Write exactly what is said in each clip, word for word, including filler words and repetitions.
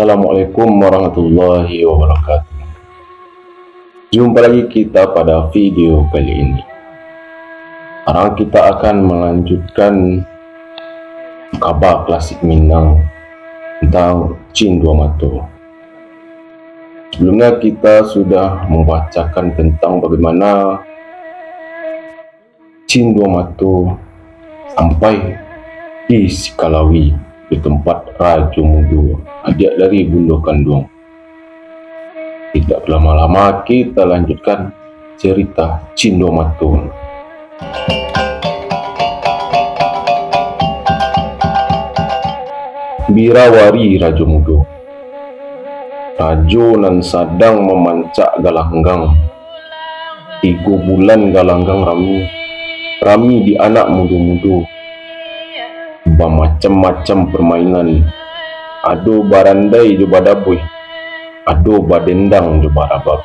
Assalamualaikum warahmatullahi wabarakatuh. Jumpa lagi kita pada video kali ini. Sekarang kita akan melanjutkan kaba klasik Minang tentang Cindua Mato. Sebelumnya kita sudah membacakan tentang bagaimana Cindua Mato sampai di Sikalawi, di tempat Rajo Mudo, adiak dari bundo kanduang. Tidak berlama-lama, kita lanjutkan cerita Cindua Mato. Birawari Rajo Mudo. Rajo nan sadang mamancak galanggang. Tigo bulan galanggang rami, rami di anak mudo-mudo. Bamacam-macam parmainan, ado barandai jo badabuih, ado badendang jo barabab.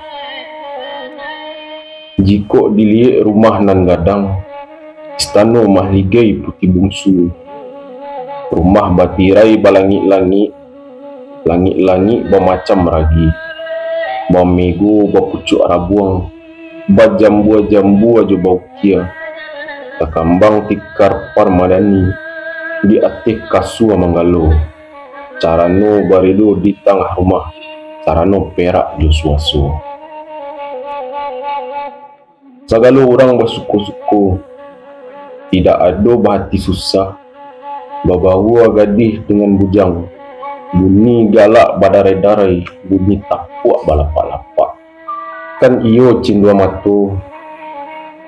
Jikok diliek rumah nan gadang, istano mahligai Puti Bungsu. Rumah batirai balangik-langik, langik-langik bamacam ragi, bamego bapucuak rabuang, bajambua-jambua jo baukia, takambang tikar parmadani, di ateh kasua manggalo, carano baredo di tangah rumah, carano perak jo suaso. Sagalo urang basuko-suko, tidak ado bahati susah, babaua gadih dengan bujang, buni galak badarai-darai, buni tapuak balapak-lapak. Kan iyo Cindua Mato,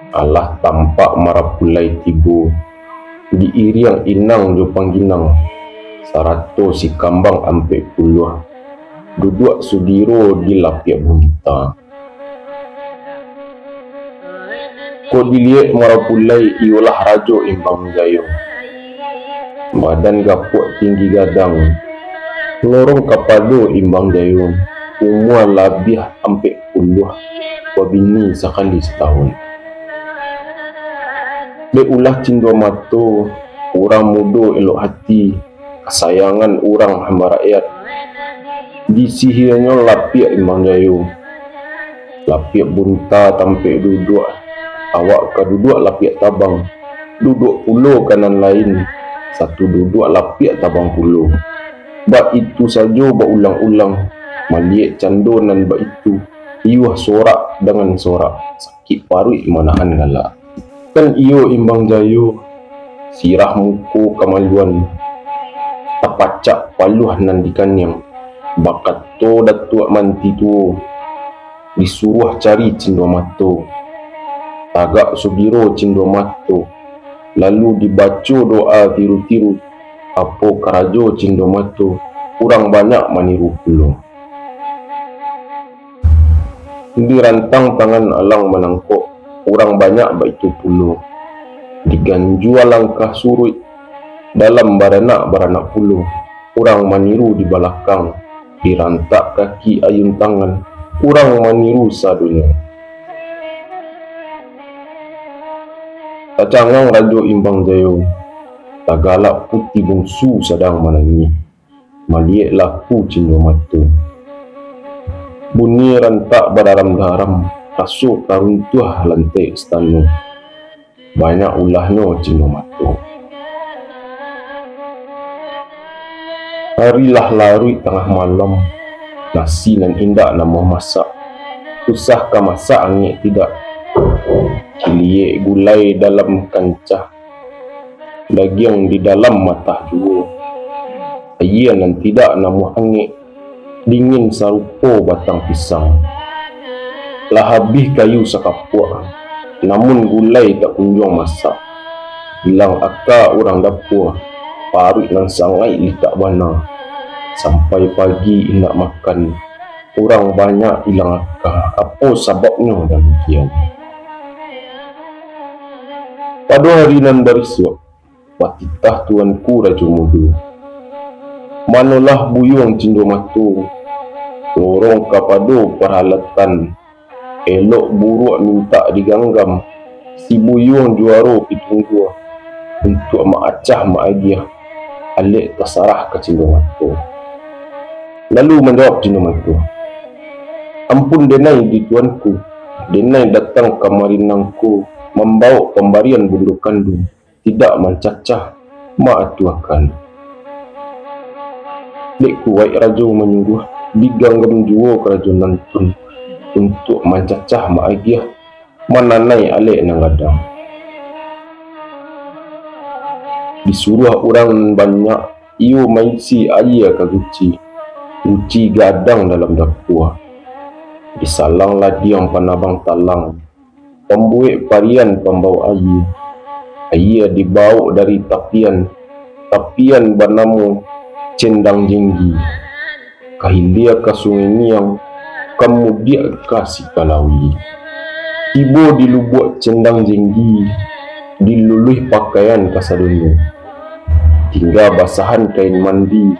alah tampak marapulai tibo, diiriang inang jo pangginang, sarato si kambang ampek puluah, duduak sudiro di lapiak bunta. Kok diliek marapulai iyolah Rajo Imbang Jayo. Badan gapuak tinggi gadang, lorong kapado Imbang Jayo, umua labiah ampek puluah, babini sakali satahun. Dek ulah Cindua Mato, urang mudo elok hati, kasayangan urang hamba rakyat. Disihianyo lapiak Imbang Jayo. Lapiak bunta tampek duduak, awak ka duduak lapiak tabang, duduak pulo ka nan lain, satu duduak lapiak tabang pulo. Baitu sajo baulang-ulang, maliek cando nan baitu, iyuah sorak dangan sorak, sakik paruik manahan galak. Kan iyo Imbang Jayo, sirah muko kamaluan, tapacak paluah nan dikaniang, bakato Datuak Manti Tuo, disuruah cari Cindua Mato. Tagak sugiro Cindua Mato, lalu dibaco doa tiru-tiru, apo karajo Cindua Mato, urang banyak maniru pulo. Dirantang tangan alang manangkok, urang banyak baitu pulo. Diganjua langkah suruik, dalam baranak-baranak pulo, urang maniru di balakang, dirantak kaki ayun tangan, urang maniru sadonyo. Tacangang Rajo Imbang Jayo, tagalak Puti Bungsu sadang manangih. Maliek laku Cindua Mato. Bunyi rantak badaram-daram, raso ka runtuah lantai istano. Banyak ulahnyo Cindua Mato. Ari lah laruik tangah malam, nasi nan indak namuah masak. Susah ka masak angek tidak. Ciliek gulai dalam kancah. Dagiang di dalam matah juo. Ayie nan tidak namuah angek, dingin sarupo batang pisang. Lah habih kayu sakapuak, namun gulai tak kunjuang masak. Ilang aka urang dapua, paruik nan sangaik litak bana. Sampai pagi indak makan, urang banyak ilang aka. Apo sababnyo damikian? Pado hari nan barisuak, batitah tuanku Rajo Mudo. Manolah buyuang Cindua Mato, lorong kapado paralatan, elok buruak mintak diganggam, si buyuang juaro pitunggua, untuak maacah maagiah, alek tasarah ka Cindua Mato. Lalu manjawab Cindamato, "Ampun denai di tuanku, denai datang kamari nangko mambawok pambarian bundo kanduang, tidak mancacah maatuakan." Dek kuwaik rajo manyuruah, diganggam juwo karajo nantun untuak mancacah maagiah mananai alek nan gadang. Disuruah urang nan banyak, iyo maisi aia ka guci, guci gadang dalam dapua. Disalang ladiang panabang talang, pambuwek parian pambawok aia. Aia dibawok dari tapian, tapian banamo Cendang Jenggi. Ka hilia ka Sungai Niang, ka mudiak ka Sikalawi. Tibo di Lubuak Cendang Jenggi, diluluih pakaian kasadonyo. Tingga basahan kain mandi,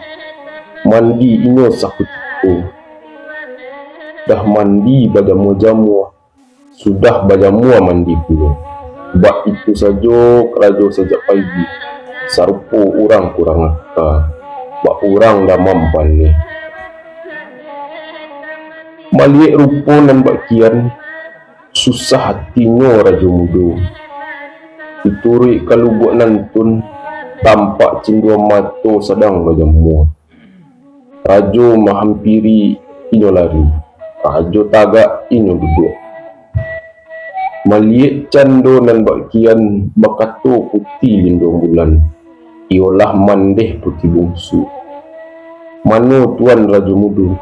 mandi inyo sakutiko. Dah mandi bajamua-jamua, sudah bajamua mandi pulo. Bak itu sajo karajo sajak pagi, sarupo urang kurang aka, bak urang damam paneh. Maliek rupo nan bak kian, susah atinyo rajo mudo. Dituruik ka Lubuak nantun, tampak Cindamato sadang bajamua. Rajo mahampiri, inyo lari. Rajo tagak, inyo duduak. Maliek cando nan bak kian, bakato Puti Linduang Bulan, iyolah mandeh Puti Bungsu. "Mano Tuan Rajo Mudo?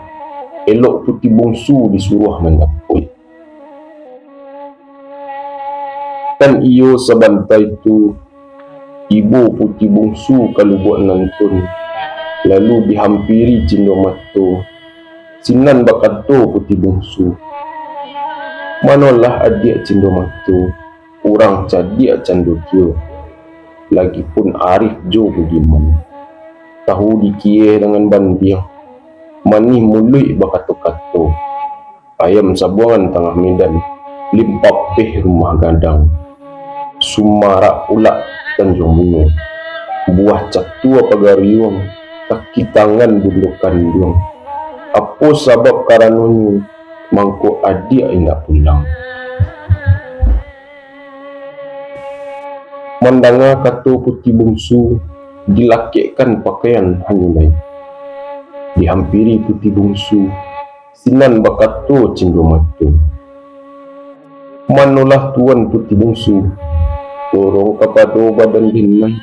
Elok Puti Bungsu disuruah manjapuik." Kan iyo sabanta itu, tibo Puti Bungsu ka Lubuak nantun, lalu dihampiri Cindamato. Sinan bakato Puti Bungsu, "Manolah adiak Cindamato, urang cadiak cando kio, lagipun arif jo budiman. Tahu dikieh dangan bandiang, manih muluik bakato-kato. Ayam sabuangan tangah medan, limpapeh rumah gadang. Sumarak ulak Tanjuang Bungo, buah catua pagaruyuang, kaki tangan bundo kanduang. Apo sabab karanonyo, mangko adiak indak pulang?" Mandanga kato Puti Bungsu, dilakekkan pakaian hanyo lai. Dihampiri Puti Bungsu, sinan bakato Cindamato, "Manolah Tuan Puti Bungsu, tolong kapado badan denai,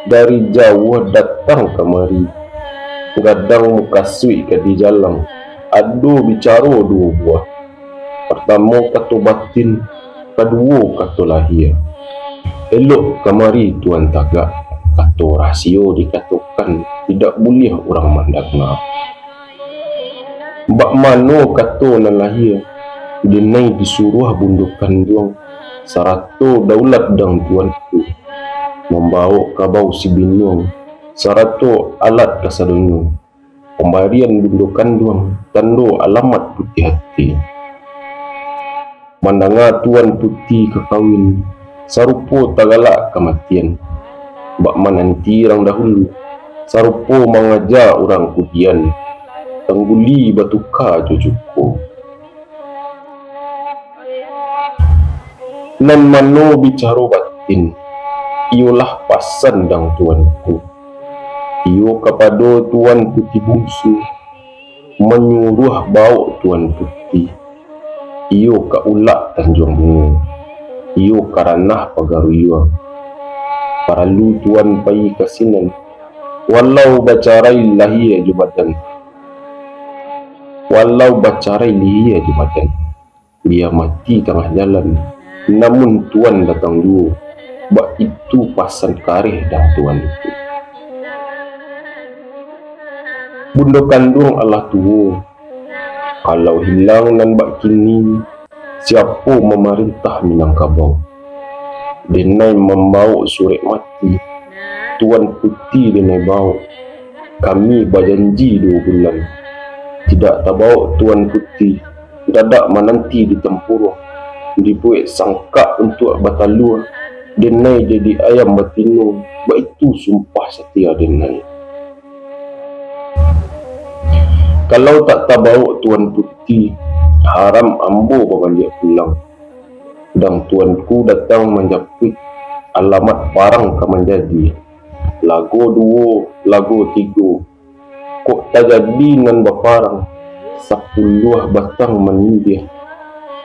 dari jauah datang kamari. Gadang mukasuik ka dijalang, ado bicaro duo buah. Partamo kato batin, kaduo kato lahia. Elok kamari Tuan tagak, kato rahasio dikatokan, indak buliah urang mandanga. Bak mano kato nan lahia, denai disuruah bundo kanduang, sarato daulat dang tuanku, mambawok kabau sibinuang, sarato alat kasadonyo, pambarian bundo kanduang, tando alamat putiah ati. Mandanga Tuan Puti ka kawin, sarupo tagalak kamatian. Bak mananti urang dahulu, sarupo mangaja urang kudian, tangguli batuka jo juko." Nan mano bicaro batin, iyolah pasan dang tuanku. Iyo kapado Tuan Puti Bungsu, manyuruah bawok Tuan Puti. Iyo ka ulak Tanjuang Bungo. Iyo ka ranah pagaruyuang. Paralu Tuan payi ka sinan. Walau bacarai lahia jo badan. Walau bacarai lahia jo badan. Bia mati tangah jalan, namun Tuan datang juo, baitu pasan kareh dang Tuan itu. Bundo kanduang alah tuo, kalau hilang nan bak kini, siapo mamarintah Minangkabau? Denai mambawok surek mati, Tuan Puti denai bawok. Kami bajanji duo bulan, tidak tabawok Tuan Puti, dadak mananti di tampuruang, dibuek sangkak untuak batalua, denai jadi ayam batino, baitu sumpah satia denai. Kalau tak tabawok Tuan Puti, haram ambo babaliak pulang. Dang tuanku datang manjapuik, alamat parang ka manjadi. Lago duo, lago tigo. Kok tajadi nan baparang, sapuluah batang manindiah.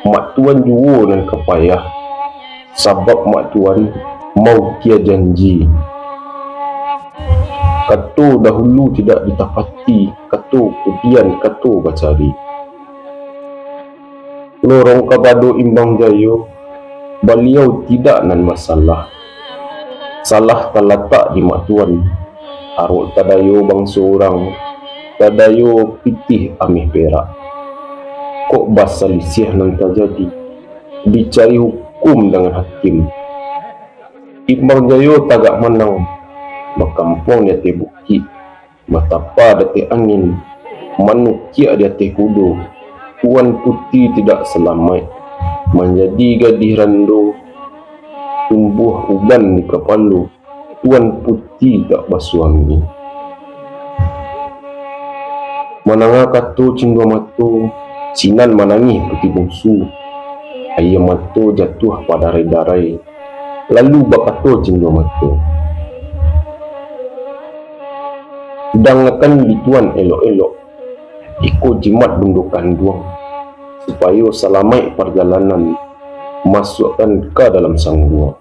Mak tuan juo nan ka payah, sabab mak tuan maukia janji. Kato dahulu tidak ditapati, kato kudian kato bacari. Lorong kapado Imbang Jayo, baliau tidak nan basalah. Salah talatak di mak tuan. Arok tadayo bangso urang, tadayo pitih ameh perak. Kok basalisiah nan tajadi, dicari hukum dangan hakim. Imbang Jayo tagak manang, bakampuang di ateh bukik, batapa di ateh angin, manukiak di ateh kudo. Tuan Puti tidak salamaik, manjadi gadih rando, tumbuah uban di kapalo. Tuan Puti tak basuami. Mandanga kato Cindua Mato, sinan manangih Puti Bungsu. Aia mato jatuah badarai-darai. Lalu bakato Cindua Mato, "Dangakan di tuan elok-elok, iko jimat bundo kanduang, supayo salamaik parjalanan, masuakkan ka dalam sanggua.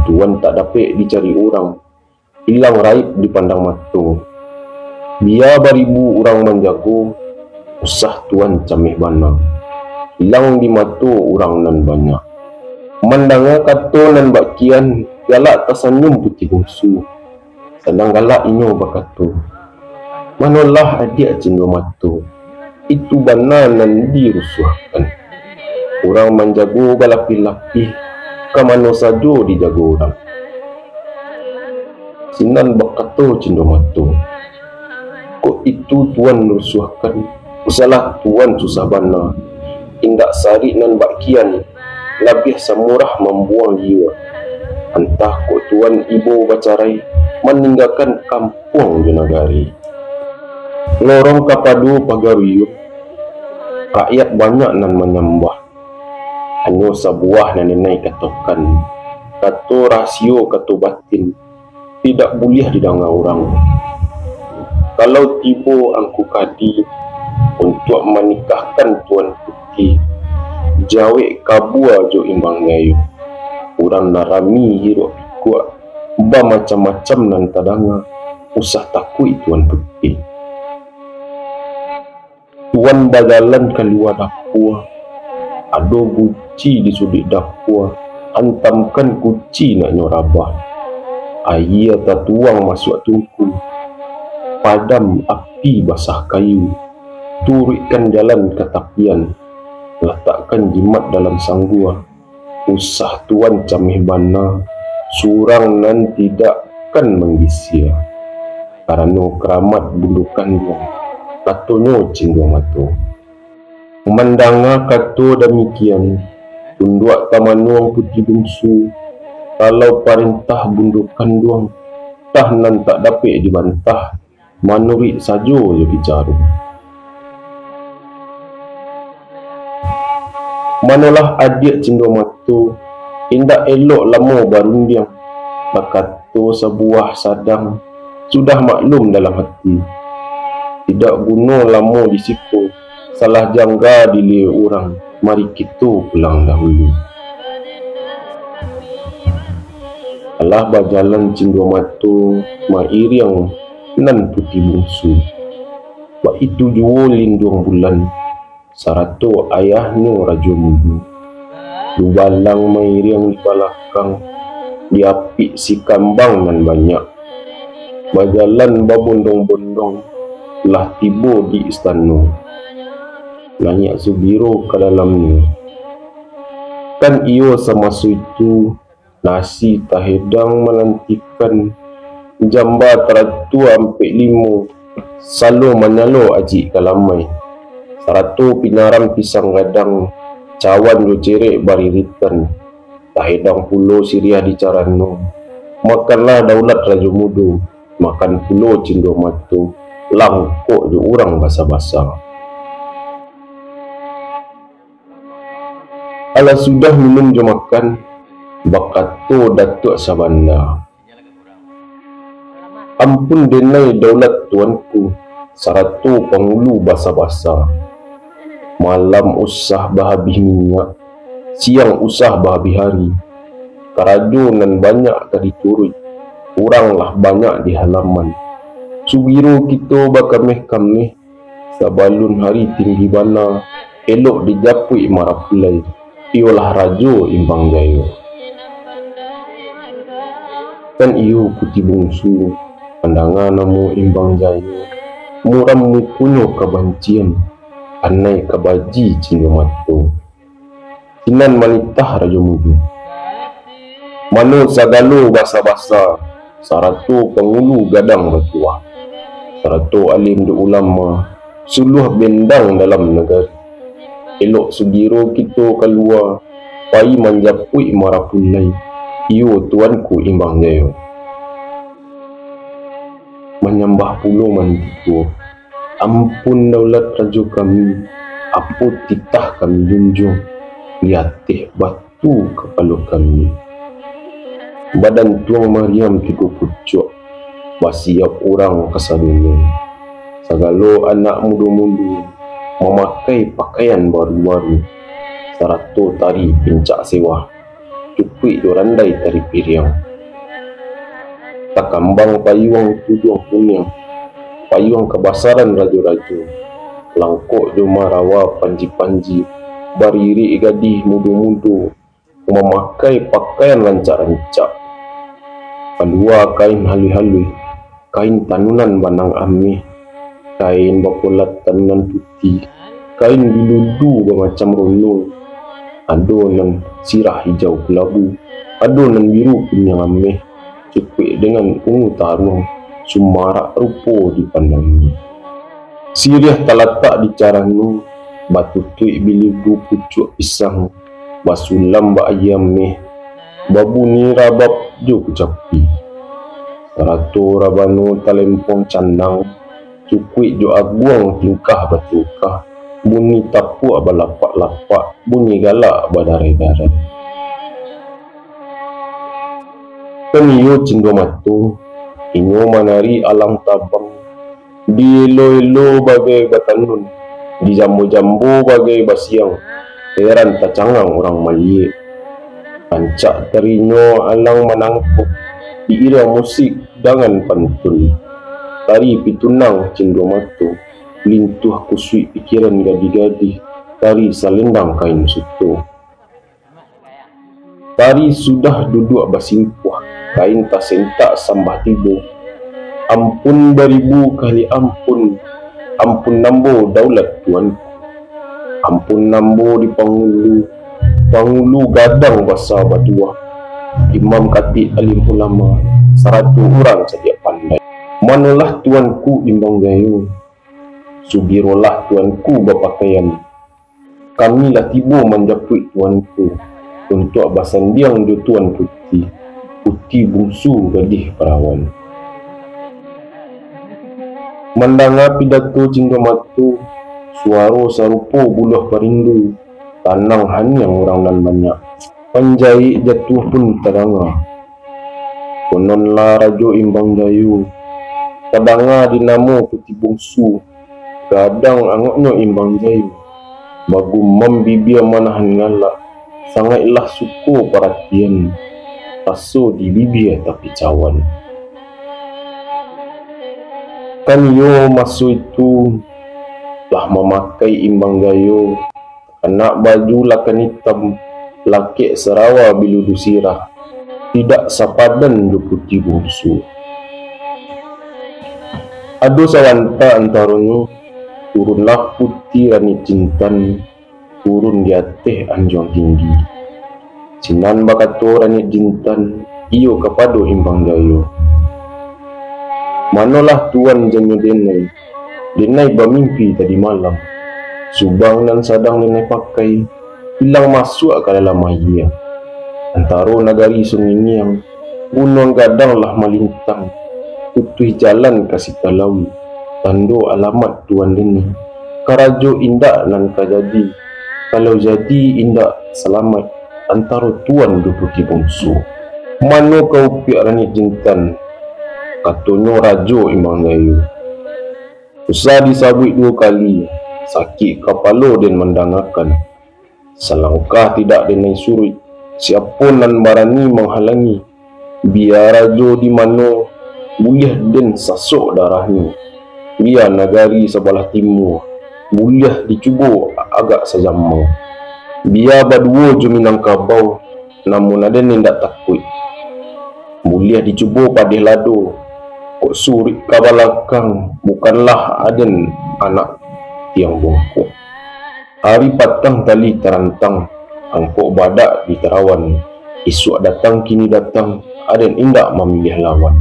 Tuan tak dapek dicari urang, ilang raib dipandang mato. Bia baribu urang manjago, usah tuan cameh bana, ilang di mato urang nan banyak." Mandanga kato nan bak kian, galak tasanyum Puti Bungsu. Sadang galak inyo bakato, "Manolah adiak Cindua Mato, itu bana nan dirusuahkan. Urang manjago balapih-lapih, ka mano sajo dijago urang." Sinan bakato Cindua Mato, "Kok itu tuan rusuahkan, usahlah tuan susah bana. Indak sarik nan bak kian, labiah samurah mambuang jiwa. Antah kok tuan ibo bacarai, maninggakan kampuang jo nagari." Lorong kapado Pagaruyuang, rakyat banyak nan manyambah. Hanyo sabuah nan inai katokan, kato rahasio, kato batin, tidak buliah didanga urang. Kalau tibo Angku Kadi untuak manikahkan Tuan Puti, jawek kabua jo Imbang Jayo. Urang nan rami hiruak pikuak, bamacam-macam nan tadanga, usah takuik Tuan Puti. Tuan bajalan kalua dapua, ado guci di suduik dapua, antamkan guci naknyo rabah. Aia tatuang masuak tungku, padam api basah kayu, turuikkan jalan ka tapian, latakkan jimat dalam sanggua. Usah tuan cameh bana, surang nan tidak kan manggisia, karano karamat bundo kanduang, katonyo Cindua Mato. Mandanga kato damikian, tunduak tamanuang Puti Bungsu, kalau parentah bundo kanduang, tah nan tak dapek dibantah, manuruik sajo jo bicaro. Manolah adiak Cindua Mato, indak elok lamo barundiang, bakato sabuah sadang, sudah maklum dalam hati. Tidak guno lamo di siko, salah jangga diliek urang, mari kito pulang dahulu. Alah bajalan Cindua Mato mairiang nan Puti Bungsu. Baitu juo Linduang Bulan, sarato ayahnyo Rajo Mudo. Dubalang mairiang di balakang, diapik si kambang nan banyak. Bajalan babondong-bondong, lah tibo di istano. Naiak sugiro ka dalamnyo. Kan iyo samaso itu, nasi tahedang manantikan, jamba taratua ampek limo, salo manyalo ajik ka lamai, sarato pinaram pisang gadang, cawan jo cerek bariritan, tahedang pulo siriah di carano. Makanlah daulat Rajo Mudo, makan pulo Cindua Mato, langkok jo urang basa-basa. Alah sudah minum jo makan, bakato Datuak Sabanda, "Ampun denai daulat tuanku, sarato pangulu basa-basa. Malam usah bahabih minyak, siang usah bahabih ari. Karajo nan banyak ka dituruik, urang lah banyak di halaman. Sugiro kito bakameh-kameh, sabalun hari tinggi bana, elok dijapuik marapulai, iyolah Rajo Imbang Jayo." Kan iyo Puti Bungsu, mandanga namo Imbang Jayo, muram mukonyo kabancian, anai kabaji Cindua Mato. Sinan manitah Rajo Mudo, "Mano sagalo basa-basa, sarato pangulu gadang batuah, sarato alim jo ulama, suluah bendang dalam nagari. Elok sugiro kito kalua, pai manjapuik marapulai, iyo tuanku Imbang Jayo." Manyambah pulo mantiko, "Ampun daulat rajo kami, apo titah kami junjuang, di ateh batu kapalo kami. Badantuang mariam tigo pucuak, basiap urang kasadonyo. Sagalo anak mudo-mudo mamakai pakaian baru-baru, sarato tari pincak sewah, cukuik jo randai tari piriang. Takambang payuang tuduang kuniang, payuang kabasaran rajo-rajo, langkok jo marawa panji-panji, baririk gadih mudo-mudo, mamakai pakaian rancak-rancak. Kalua kain haluih-haluih, kain tanunan banang ameh, kain bapolat tanunan putiah, kain biludu bamacam rono, ado nan sirah hijau kalabu, ado nan biru kuniang ameh, cukuik dengan ungu taruang, sumarak rupo dipandangi. Siriah talatak di carano, batutuik biludu pucuak pisang, basulam bak aia ameh, babunyi rabab jo kucapi. Sarato rabano talempong canang, cukuik jo aguang tingkah batingkah, bunyi tapuak balapak-lapak, bunyi galak badarai-darai. Kan iyo Cindua Mato, inyo manari alang tabang, dielo-elo bagai batanun, dijambo-jambo bagai basiang, heran tacangang urang maliek. Rancak tarinyo alang manangkok, diiriang musik dangan pantun. Tari pitunang Cindua Mato, lintuah kusuik pikiran gadih-gadih, tari salendang kain suto. Tari sudah duduak basimpuah, kain tasentak sambah tibo. Ampun baribu kali ampun, ampun ambo daulat tuanku. Ampun ambo di pangulu, pangulu gadang basa batuah, imam katik alim ulama, sarato urang cadiak pandai. Manolah tuanku Imbang Jayo, sugirolah tuanku bapakaian. Kami lah tibo manjapuik tuanku, untuak basandiang jo Tuan Puti, Puti Bungsu gadih parawan. Mandanga pidato Cindua Mato, suaro sarupo buluah parindu, tanang haniang urang nan banyak. Panjaik jatuah pun tadanga. Kononlah Rajo Imbang Jayo, tadanga di namo Puti Bungsu, gadang angoknyo Imbang Jayo, bagumam bibia manahan ngalak, sangaiklah suko paratian, raso di bibia tapi cawan. Kan iyo maso itu lah mamakai Imbang Jayo, kanak baju lakan itam, lakek sarawa biludu sirah, tidak sapadan jo Puti Bungsu. Ado sawanta antaronyo, turunlah Puti Ranik Jintan, turun di ateh anjuang tinggi. Sinan bakato Ranik Jintan, iyo kapado Imbang Jayo, "Manolah tuan janyo denai? Denai bamimpi tadi malam. Subang nan sadang denai pakai, ilang masuak ka dalam aia. Antaro nagari Sungai Niang, gunuang gadang lah malintang, putuih jalan ka Sitalawik, Tando alamat tuan dini, karajo indak nan ka jadi. Kalau jadi indak salamaik, antaro tuan jo puti bungsu. Mano ka upiak raniak jintan, katonyo Rajo Imbang Jayo. Usah disabuik duo kali, sakik kapalo den mandangakan. Salangkah tidak den nai suruik, siapo nan barani manghalangi? Bia rajo di mano, buliah den sasok darahnyo. Bia nagari sabalah timua, buliah dicubo agak sajamang. Bia baduo jo Minangkabau, namun aden indak takuik. Buliah dicubo padeh lado, kok suruik ka balakang, bukanlah aden anak tiang bungkuk. Ari patang tali tarantang, angkok badak di tarawan. Isuak datang, kini datang, aden indak mamiliah lawan.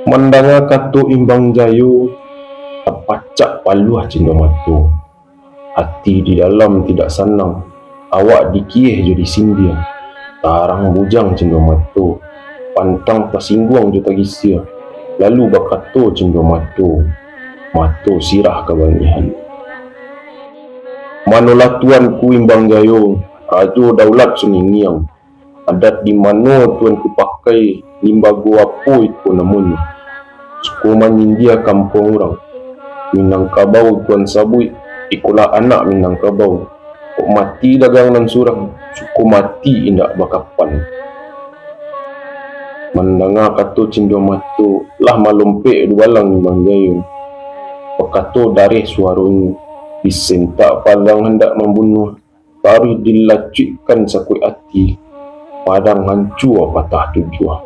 Mandanga kato Imbang Jayo, tapacak paluah Cindua Mato. Ati di dalam tidak sanang, awak dikieh jo disindiang. Tarang bujang Cindua Mato, pantang tasingguang jo tagisia. Lalu bakato Cindua Mato, mato sirah kabangihan. Manolah tuanku Imbang Jayo, Rajo Daulat Sungai Ngiang. Adat di mano tuanku pakai, limbago apo iko namonyo? Suko manyindia kampuang urang. Minangkabau tuan sabuik, ikolah anak Minangkabau. Kok mati dagang nan surang, suko mati indak bakapan. Mandanga kato Cindua Mato, lah malompek dubalang Imbang Jayo. Bakato dareh suaronyo, disentak padang handak mambunuah, taruih dilacuikkan sakuik ati, padang hancua patah tujuah.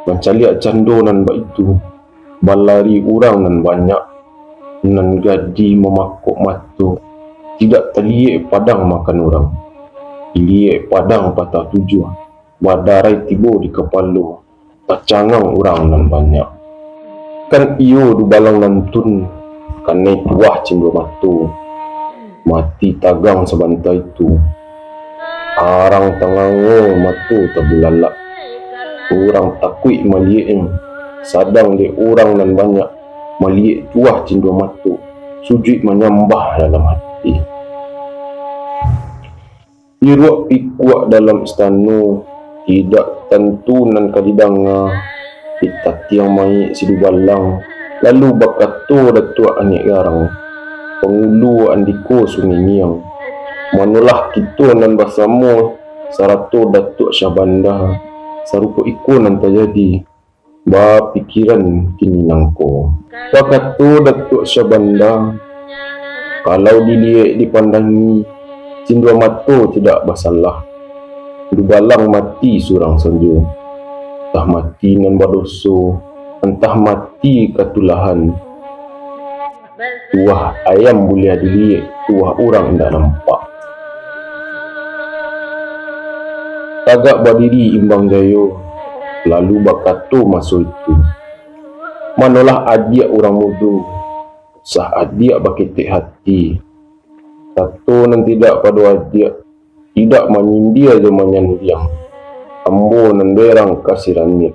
Mancaliak cando nan baitu, balari urang nan banyak, nan gadih mamakok mato, tidak taliyek padang makan urang. Diliyek padang patah tujuah, badarai tibo di kapalo, tacangang urang nan banyak. Kan iyo dubalang nantun, kanai tuah Cindua Mato. Mati tagang sabanta itu. Arang tangango mato tabulalak. Urang takuik maliyeknyo, sadang dek urang nan banyak maliyek tuah Cindua Mato, sujuik manyambah dalam hati. Iruak pikuak dalam istano, tidak tantu nan ka didanga. Ditatiang mayik si dubalang, lalu bakato Datuak Aniak Garang, pangulu Andiko Sungai Ngiang, manolah kito nan basamo sarato Datuak Syahbandar, sarupo iko nan tajadi. Bapikiran kini nangko, bakato Datuak Syahbandar, kalau diliyek dipandangi, Cindua Mato tidak basalah. Dubalang mati surang sajo. Antah mati nan badoso, antah mati katulahan. Tuah ayam buliah diliyek, tuah urang indak nampak. Tagak badiri Imbang Jayo, lalu bakato maso itu, manolah adiak urang mudo, usah adiak baketek hati. Kato nan tidak pado adiak, tidak manyindia jo manyandiang. Ambo nan berang ka si Raniak,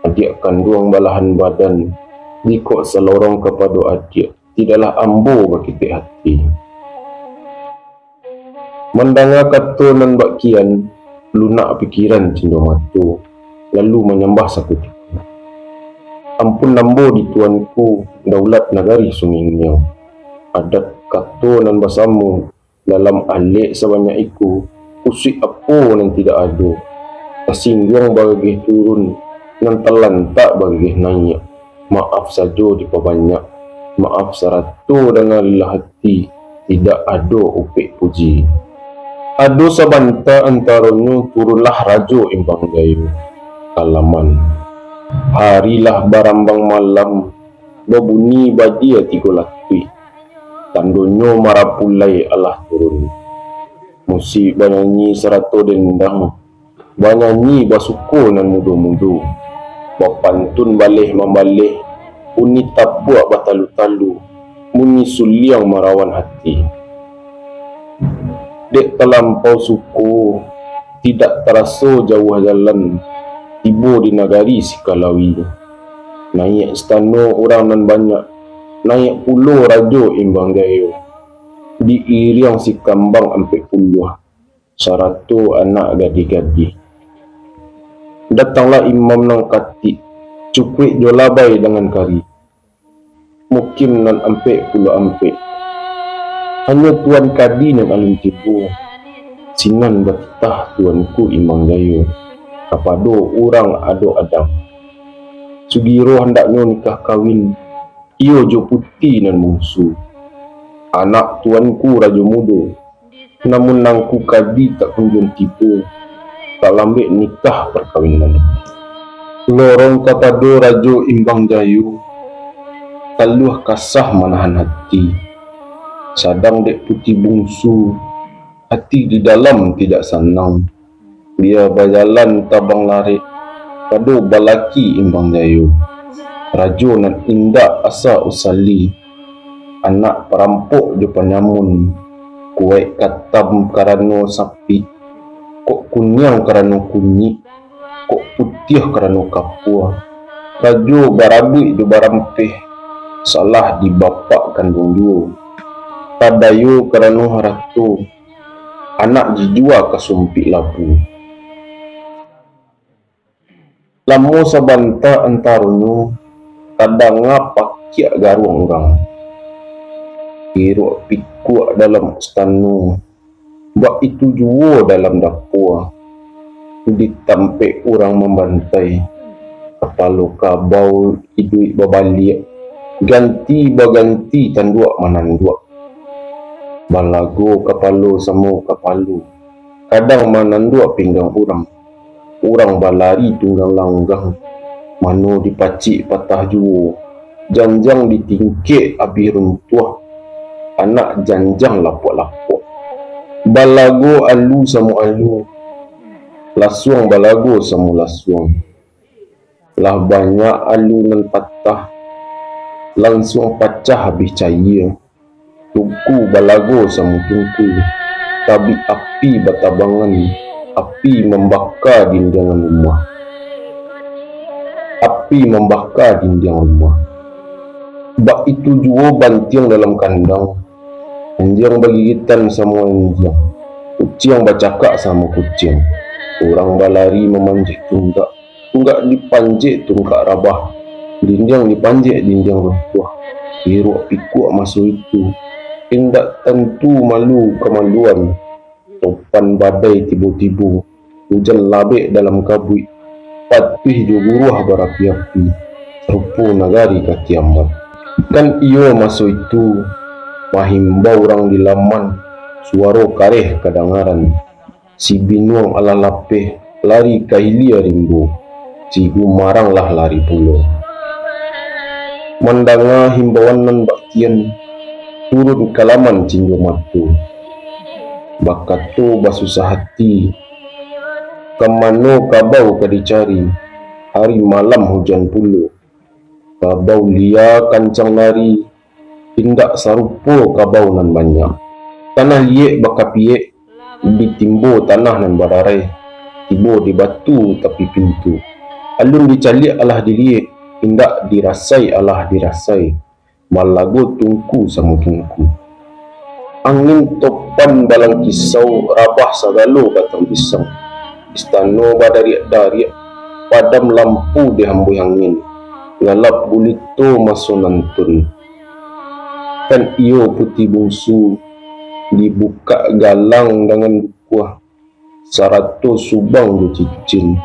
adiak kanduang balahan badan. Jikok salorong kapado adiak, tidaklah ambo baketek hati. Mandanga kato nan bak kian, lunak pikiran Cindua Mato, lalu manyambah sakutiko. Ampun ambo di tuanku, daulat nagari Sungai Ngiang. Adat kato nan basamo, dalam alek sabanyak iko, kusuik apo nan tidak ado. Tasingguang bagageh turun, nan talantak bagageh naiak. Maaf sajo dipabanyak, maaf sarato danga lilah ati, tidak ado upek puji. Ado sabanta antaronyo turunlah Rajo Imbang Jayo ka laman. Hari lah barambang malam, babunyi badia tigo latuih. Tandonyo marapulai alah turun. Musik banyanyi sarato dendang, banyanyi basuko nan mudo-mudo. Bapantun baleh mambaleh, bunyi tapuak batalu-talu, bunyi suliang marawan hati. Dek talampau suko, tidak taraso jauah jalan. tibo di nagari Sikalawi. Naiak istano urang nan banyak, naiak pulo Rajo Imbang Jayo, diiriang si kambang ampek puluah, sarato anak gadih-gadih. Datanglah imam nan katik, cukuik jo labai dangan kari. Mukim nan ampek puluah ampek. Hanyo Tuan Kadi nan alun tibo. Sinan batitah Tuanku Imbang Jayo kapado urang ado adang. Sugiro handaknyo nikah kawin, iyo jo Puti nan bungsu, anak Tuanku Rajo Mudo. Namun Nangku Kadi tak kunjuang tibo, tak lambek nikah parkawinan. Lorong kapado Rajo Imbang Jayo, taluah kasah manahan hati. Sadang dek Puti Bungsu, hati di dalam tidak sanang. Bia bajalan tabang larek, pado balaki Imbang Jayo, rajo nan indak asa usali, anak parampok jo panyamun, kuwaik katam karano sapik, kok kuniang karano kunyik, kok putiah karano kapua, rajo barabuik jo barampeh, salah di bapak kanduang juo. Padayo karano harato, anak dijua ka sumpik labu. Lamo sabanta antaronyo, tadanga pakiak garuang urang. Iruak pikuak dalam istano, baitu juo dalam dapua. Di tampek urang mambantai, kapalo kabau iduik babaliak, ganti baganti tanduak mananduak. Balago kapalo samo kapalo, kadang mananduak pinggang urang. Urang balari tunggang langgang, mano dipacik patah juo, janjang ditingkek abih runtuah, anak janjang lapuak-lapuak. Balago alu samo alu, lasuang balago samo lasuang. Lah banyak alu nan patah, lansuang pacah abih cayia. Tungku balago samo tungku, tabik api batabangan, api mambaka dindiangan rumah. Api mambaka dindiang rumah. Baitu juo bantiang dalam kandang, anjiang bagigitan samo anjiang, kuciang bacakak samo kuciang. Urang balari mamanjek tunggak, tunggak dipanjek tunggak rabah, dindiang dipanjek dindiang runtuah. Iruak pikuak maso itu, indak tantu malu kamaluan. Topan badai tibo-tibo, ujan labek dalam kabuik, patuih jo guruah barapi-api, rupo nagari ka kiamat. Kan iyo maso itu, mahimbau urang di laman, suaro kareh kadangaran. Si binuang alah lapeh, lari ka hilia rimbo, si gumarang lah lari pulo. Mandanga himbauan nan bakian, turun ka laman cinjo mato. Bakato basusah hati, ka mano kabau ka dicari, hari malam hujan pulo. Kabau lia kancang lari, indak sarupo kabau nan banyak. Tanah liek bakapiek, ditimbo tanah nan bararai, tibo di batu tapi pintu. Alun dicaliak alah diliek, indak dirasai alah dirasai, balago tungku samo tungku. Angin topan balangkisau, rabah sagalo batang pisang. Istano badariak-dariak, padam lampu dihambuih angin, galap gulito maso nantun. Kan iyo Puti Bungsu, dibukak galang dangan bukuah, sarato subang jo cincin,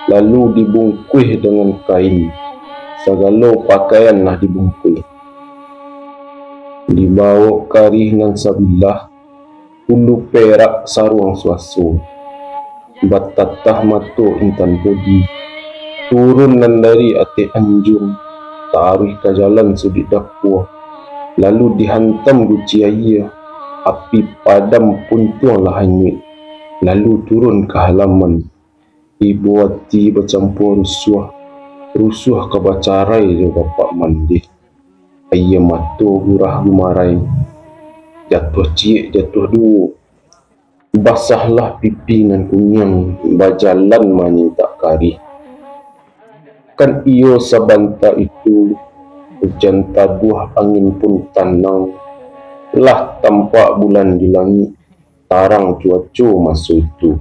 lalu dibungkuih dangan kain, sagalo pakaian lah dibungkuih. Dibawok karih nan sabilah, ulu perak saruang suaso, batatah mato intan podi, turun nan dari ateh anjuang, taruih ka jalan suduik dapua, lalu dihantam guci aia, api padam puntuang lah hanyuik, lalu turun ka halaman. Ibo ati bacampua rusuah, rusuah ka bacarai jo bapak mandeh. Aia mato gurah gumarai, jatuah ciek jatuah duo. Basahlah pipi nan kuniang, bajalan manyentak karih. Kan iyo sabanta itu, ujan taduah, angin pun tanang, lah tampak bulan di langik, tarang cuaco maso itu.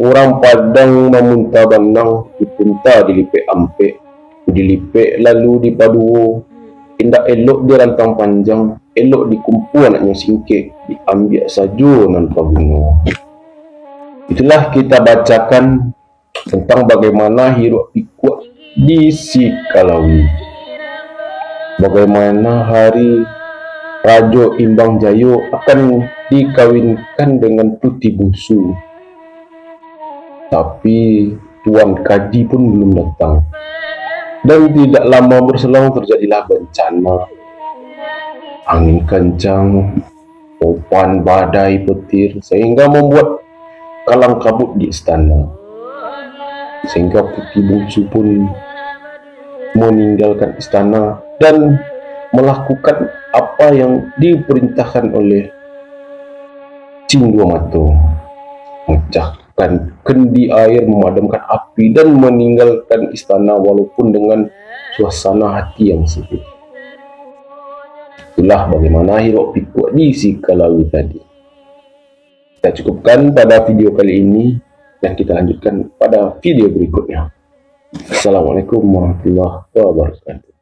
Urang Padang mamunta banang, dipunta dilipek ampek, dilipek lalu dipaduo, indak elok dirantang panjang, elok dikumpu anaknyo singkek, diambiak sajo nan paguno. Itulah kita bacakan tentang bagaimana hiruak pikuak di Sikalawi. Bagaimana hari Rajo Imbang Jayo akan dikawinkan dengan Puti Bungsu. Tapi Tuan Kaji pun belum datang. Dan tidak lama berselang terjadilah bencana. Angin kencang, topan, badai, petir, sehingga membuat kalang kabut di istana. Sehingga Puti Bungsu pun meninggalkan istana dan melakukan apa yang diperintahkan oleh Cindua Mato. Memecahkan kendi air, memadamkan api, dan meninggalkan istana walaupun dengan suasana hati yang sempit. Itulah bagaimana hiruak pikuak di Sikalawi tadi. Kita cukupkan pada video kali ini, dan kita lanjutkan pada video berikutnya. Assalamualaikum warahmatullahi wabarakatuh.